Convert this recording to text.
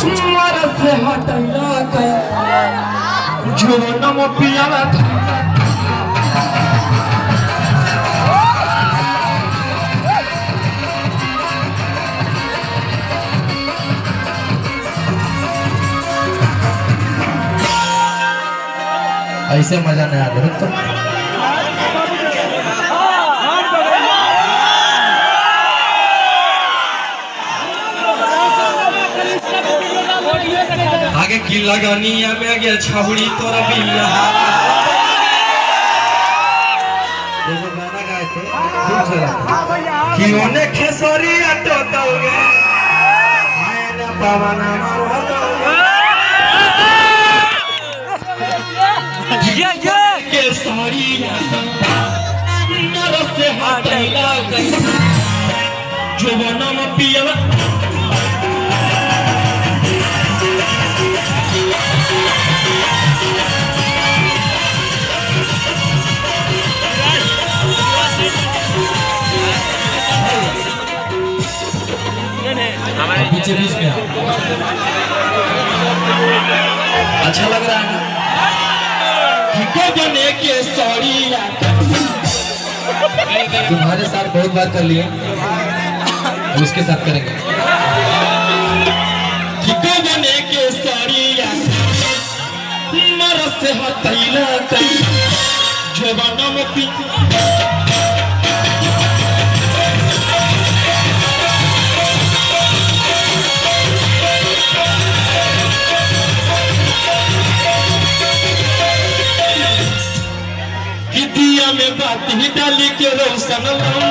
मरस हटैला गया जुवनम पियावा ऐसे मजा नहीं आता रुक तो। आगे की लगनिया में गे छहुड़ी तोरा बिया। एगो गाना गाए थे खूब चला था। कि ओने खेसरी अटकल गे आए न पवन मारो के साड़िया नरस हटैला गई जुवनम पियवा। पीछे बीच में आओ। अच्छा लग रहा है ना? कि बने के साड़िया तुम्हारे साथ बहुत बार कर लिए, अब उसके साथ करेंगे। कि बने के साड़िया मरस हटैला गई जुवनम पी कि दिया में बाती डाली के रोशन।